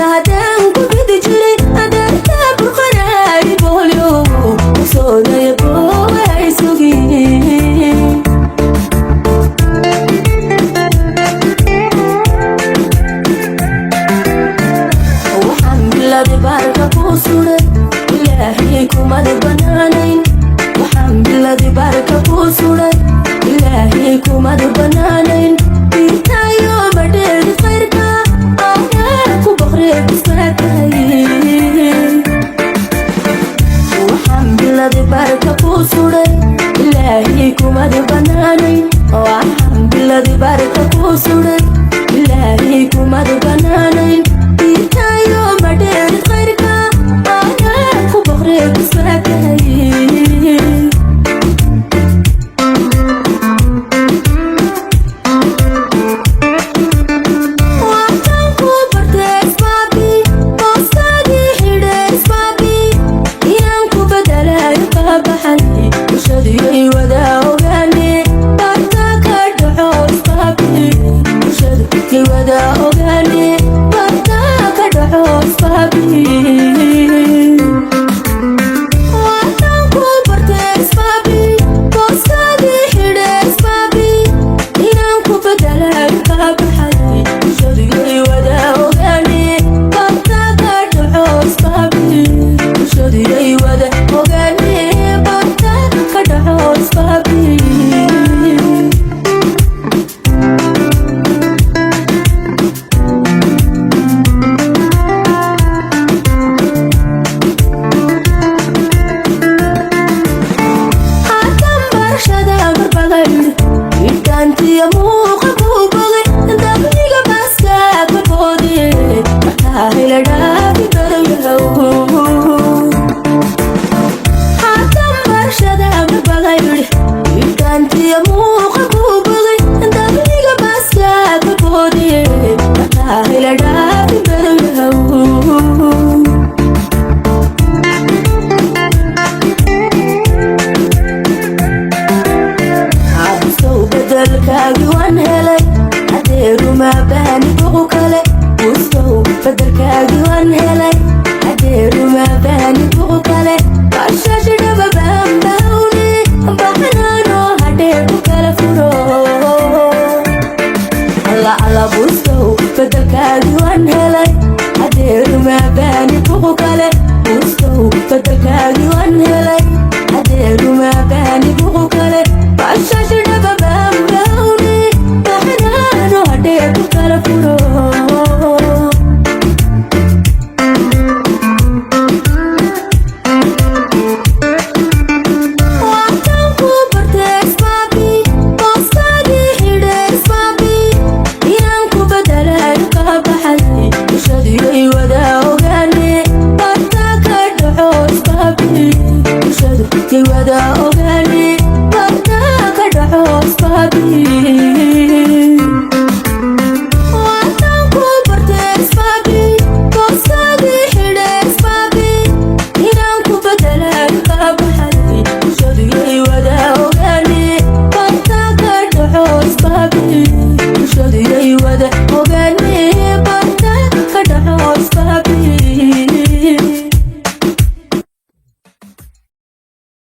Haddaan ku bidi jiray adarta burqanaay boolyo soodaya boobay sugin. Waxaan biladi baarka ku suray, Ilaahay kumada banaanayn. Waxaan biladi baarka ku suray, Ilaahay kumada banaanayn. Biirtayo madheeri khayrka aanaa ku boqree bislaatahay. Waxaan biladi baarka ku suray, Ilaahay kumada banaanayn. Waxaan biladi baarka ku suray, Ilaahay kumada banaanayn. Biirtayo madheeri khayrka aanaa ku boqree bislaatahay. Waataan ku bartay isbaabi, booskaagii xidhay isbaabi, iyaan ku bedelayo baabaxay, bulshadiyay wada ogaane barta ka dhaco isbaabi, bulshadiyay wada ogaane barta ka dhaco isbaabi. Waataan ku bartay isbaabi, booskaagii xidhay isbaabi, inaan ku bedelayo baabaxay, bulshadiyay wada ogaane barta ka dhaco isbaabi, bulshadiyay wada ogaane barta ka dhaco isbaabi. Haatan barashada barbagay, idhaantiya muuqa kuu bogay, dabliga baaska ka boode markaa hela dhaafi badoyahow. Haatan barashada barbagay, idhaantiya muuqa kuu bogay, dabliga baaska ka boode markaa hela dhaafi badoyahow. Abusow bedelkaagi waan helay, hadeeruma baani buqu kale. Busow bedelkaagi waan helay, hadeeruma baani buqu kale. Bashashidhababambawne baxnaano hadhee ku kala furo. Alla alla busow bedelkaagi waan helay, hadeeruma baani buqu kale. Busow bedelkaagi waan helay, hadeeruma baani